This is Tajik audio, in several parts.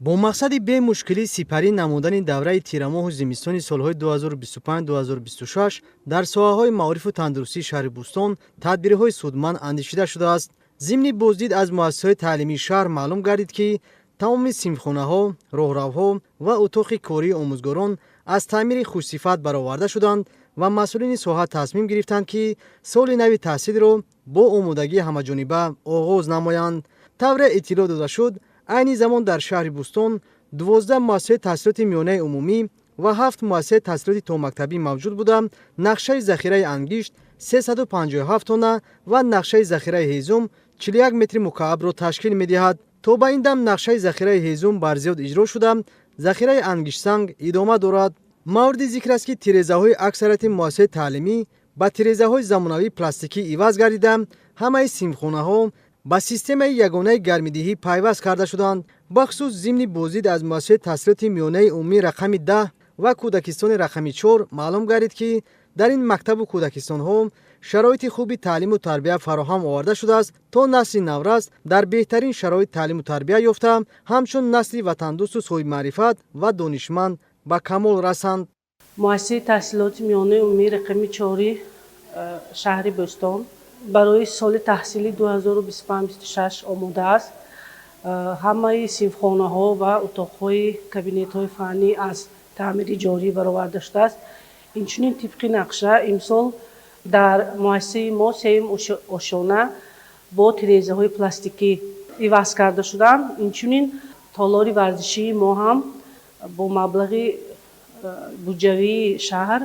Бо мақсади бемушкилӣ сипарӣ намудани давраи тирамоҳу зимистони солҳои 2025-2026 дар соҳаҳои маорифу тандурустии шаҳри Бӯстон тадбирҳои судманд андешида шудааст. Зимни боздид аз муассисаҳои таълимии шаҳр маълум гардид, ки тамоми синфхонаҳо, роҳравҳо ва утоқи кории омӯзгорон аз таъмири хушсифат бароварда шуданд ва масъулини соҳа тасмим гирифтанд, ки соли нави таҳсилро бо омодагии ҳамаҷониба оғоз намоянд. Тавре иттилоъ дода шуд, айни замон дар шаҳри Бӯстон 12 муассисаи таҳсилоти миёнаи умумӣ ва ҳафт муассисаи таҳсилоти томактабӣ мавҷуд буда, нақшаи захираи ангишт 357 тонна ва нақшаи захираи ҳезум 41 метри мукаабро ташкил медиҳад. То ба ин дам нақшаи захираи ҳезум барзиёд иҷро шуда, захираи ангиштсанг идома дорад. Мавриди зикр аст, ки тирезаҳои аксарияти муассисаи таълимӣ ба тирезаҳои замонавии пластикӣ иваз гардида, ҳамаи синфхонаҳо ба системаи ягонаи гармидиҳӣ пайваст карда шуданд. Бахусус зимни боздид аз муассисаи таҳсилоти миёнаи умумии рақами 10 ва кӯдакистони рақами 4 маълум гардид, ки дар ин мактабу кӯдакистонҳо шароити хуби таълиму тарбия фароҳам оварда шудааст, то насли наврас дар беҳтарин шароит таълиму тарбия ёфта, ҳамчун насли ватандӯсту соҳибмаърифат ва донишманд ба камол расанд. Муассисаи таҳсилоти миёнаи умумии рақами чори шаҳри Бӯстон барои соли таҳсили 2025-26 омода аст. Ҳамаи синфхонаҳо ва утоқҳои кабинетҳои фаннӣ аз таъмири ҷорӣ бароварда шудааст. Инчунин, тибқи нақша, имсол дар муассисаи мо сеюм ошёна бо тирезаҳои пластикӣ иваз карда шуданд. Инчунин, толори варзишии мо ҳам бо маблағи буҷавии шаҳр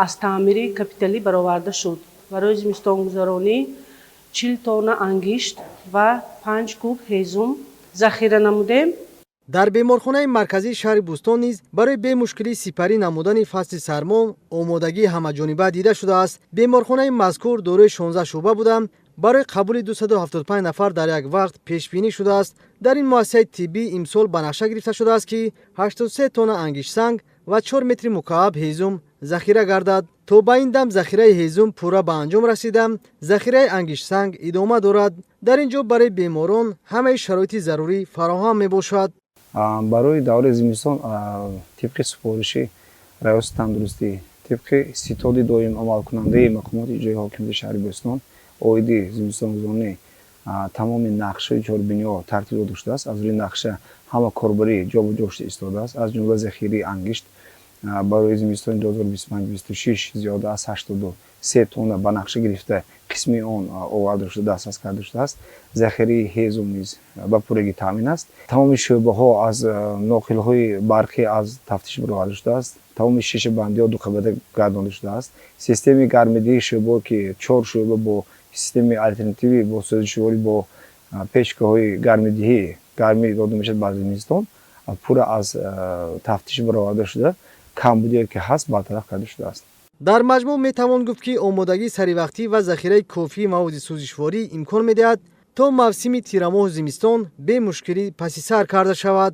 аз таъмири капиталӣ бароварда шуд. Барои зимистонгузаронӣ 40 тонна ангишт ва 5 куб ҳезум захира намудем. Дар беморхонаи марказии шаҳри Бӯстон низ барои бемушкилӣ сипарӣ намудани фасли сармо омодагии ҳамаҷониба дида шудааст. Беморхонаи мазкур дорои 16 шӯъба буда, барои қабули 275 нафар дар як вақт пешбинӣ шудааст. Дар ин муассисаи тиббӣ имсол ба нақша гирифта шудааст, ки 83 тонна ангиштсанг ва 4 метри мукааб ҳезум захира гардад. То ба ин дам захираи ҳезум пурра ба анҷом расида, захираи ангиштсанг идома дорад. Дар ин ҷо барои беморон ҳамаи шароити зарурӣ фароҳам мебошад. Барои давраи зимистон, тибқи супориши раёсати тандурустӣ, тибқи ситоди доим амалкунандаи мақомоти иҷроии ҳокимияти шаҳри Бӯстон оиди зимистонгузаронӣ, тамоми нақшаи чорабиниҳо тартиб дода шудааст. Аз рӯи нақша ҳама корбарӣ ҷобаҷо шуда истодааст. Аз ҷумла захираи ангишт барои зимистони 2025-26 зиёда аз 83 тонна ба нақша гирифта, қисми он оварда шуда, дастрас карда шудааст. Захираи ҳезум низ ба пуррагӣ таъмин аст. Тамоми шӯъбаҳо аз ноқилҳои барқӣ аз тафтиш бароварда шудааст. Тамоми шишабандиҳо дуқабата гардонда шудааст. Системаи гармидиҳии шӯъбаҳо, ки чор шӯъба бо системаи алтернативӣ, бо сӯзишворӣ, бо печкаҳои гармидиҳӣ гармӣ дода мешавад ба зимистон, пурра аз тафтиш бароварда шуда, камбудие ки ҳаст, бартараф карда шудааст. Дар маҷмӯъ метавон гуфт, ки омодагии саривақтӣ ва захираи кофии маводи сӯзишворӣ имкон медиҳад, то мавсими тирамоҳу зимистон бемушкилӣ паси сар карда шавад.